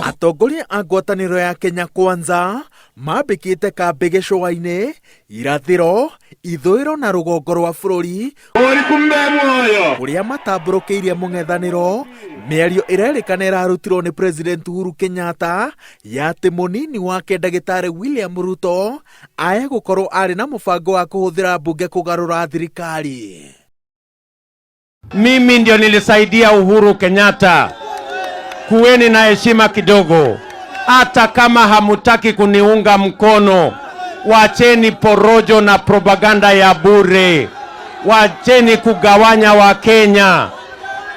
Atongoria a ngwatanĩro ya Kenya Kwanza mambĩkĩte kambĩ gĩcũa-inĩ, irathĩro, ithũĩro na rũgongo rwa bũrũri kũrĩa matambũrũkĩirie mũng'ethanĩro mĩario ĩrerĩkana ĩrarutirwo nĩ President Uhuru Kenyatta ya atĩ mũnini wake ndagĩtarĩ William Ruto aya gũkorwo arĩ na mũbango wa kũhũthĩra mbunge kũgarũra thirikari. Mimi ndio nilisaidia Uhuru Kenyatta. Kuweni na heshima kidogo, hata kama hamutaki kuniunga mkono, wacheni porojo na propaganda ya bure, wacheni kugawanya Wakenya.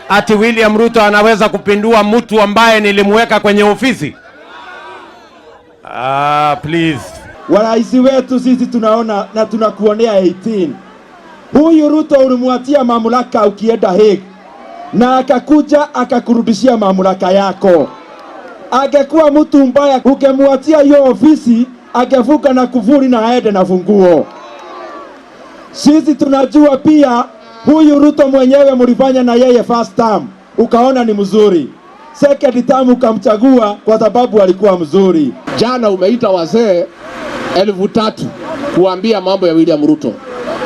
Ati William Ruto anaweza kupindua mtu ambaye nilimweka kwenye ofisi? Ah, please. Waraisi wetu sisi tunaona na tunakuonea 18. Huyu Ruto ulimwatia mamlaka ukienda Hague na akakuja akakurudishia mamlaka yako. Angekuwa mtu mbaya, ukemwatia hiyo ofisi angevuka na kufuri na aende na funguo. Sisi tunajua pia huyu Ruto mwenyewe mlifanya na yeye first term, ukaona ni mzuri. Second term ukamchagua kwa sababu alikuwa mzuri. Jana umeita wazee 3,000 kuambia mambo ya William Ruto.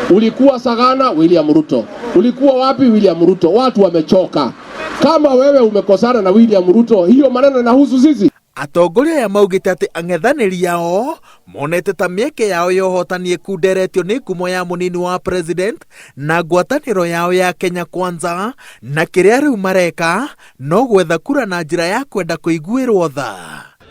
Ulikuwa Sagana, William Ruto. Ulikuwa wapi, William Ruto? Watu wamechoka. Kama wewe umekosana na William Ruto, hiyo maneno inahusu sisi? Atongoria aya maugĩte atĩ ang'ethanĩri ao monete ta mĩeke yao ya ũhotani ĩkunderetio nĩ ngumo ya mũnini wa president na ngwatanĩro yao ya Kenya Kwanza, na kĩrĩa rĩu mareka no gwetha kura na njĩra ya kwenda kũiguĩrwo tha.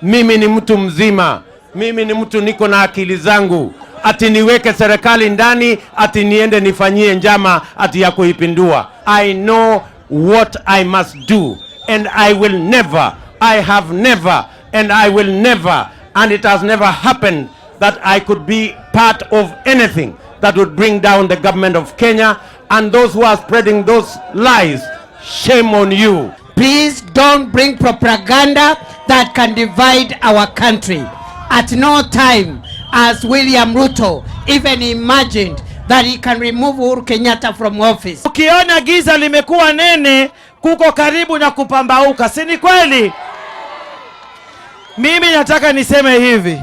Mimi ni mtu mzima, mimi ni mtu niko na akili zangu, ati niweke serikali ndani, ati niende nifanyie njama ati ya kuipindua. I know what I must do and I will never, I have never and I will never, and it has never happened that I could be part of anything that would bring down the government of Kenya, and those who are spreading those lies, shame on you. Please don't bring propaganda that can divide our country. At no time has William Ruto even imagined that he can remove Uhuru Kenyatta from office. Ukiona giza limekuwa nene, kuko karibu na kupambauka, si ni kweli? Mimi nataka niseme hivi,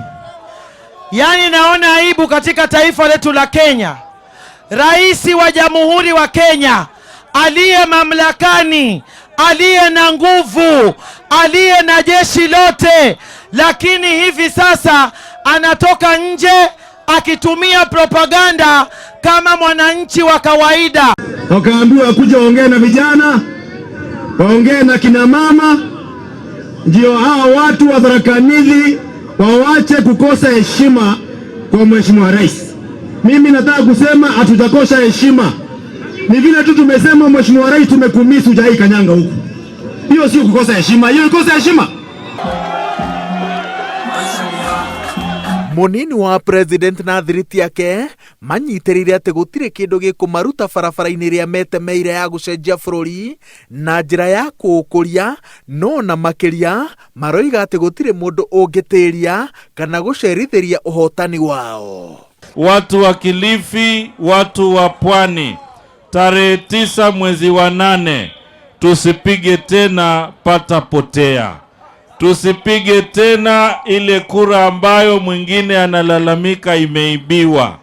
yaani naona aibu katika taifa letu la Kenya. Rais wa Jamhuri wa Kenya aliye mamlakani, aliye na nguvu, aliye na jeshi lote, lakini hivi sasa anatoka nje akitumia propaganda kama mwananchi wa kawaida. Wakaambiwa wakuja waongee na vijana, waongee na kina mama, ndio hao watu wa Tharaka Nithi wawache kukosa heshima kwa Mheshimiwa Rais. Mimi nataka kusema hatutakosa heshima, ni vile tu tumesema Mheshimiwa Rais tumekumisi, hujai kanyanga huku. Hiyo sio kukosa heshima, hiyo ikosa heshima. Mũnini wa president na thiriti yake manyitĩrĩire atĩ gũtirĩ kĩndũ gĩkũmaruta barabara-inĩ ĩrĩa metemeire ya gũcenjia bũrũri na njĩra ya kũũkũria, no na makĩria maroiga atĩ gũtirĩ mũndũ ũngĩtĩria kana gũcerithĩria ũhotani wao. Watu wa Kilifi, watu wa Pwani, tarehe 9 mwezi wa 8 tusipige tena pata potea. Tusipige tena ile kura ambayo mwingine analalamika imeibiwa.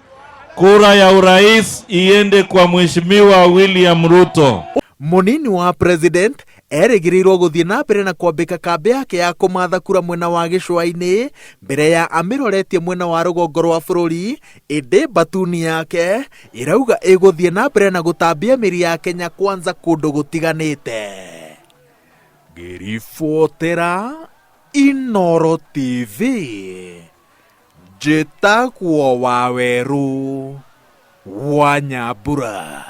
Kura ya urais iende kwa Mheshimiwa William Ruto. Mũnini wa president erĩgĩrĩirwo gũthiĩ na mbere na kwambĩka kambĩ yake ya kũmatha kura mwena wa gĩcũa-inĩ mbere ya amĩroretie mwena wa rũgongo rwa bũrũri, ĩndĩ mbatuni yake ĩrauga ĩgũthiĩ na mbere na gũtambia mĩri ya Kenya Kwanza kũndũ gũtiganĩte. Ngĩribotera Inooro TV, njĩtagwo Wawerũ wa Nyambura.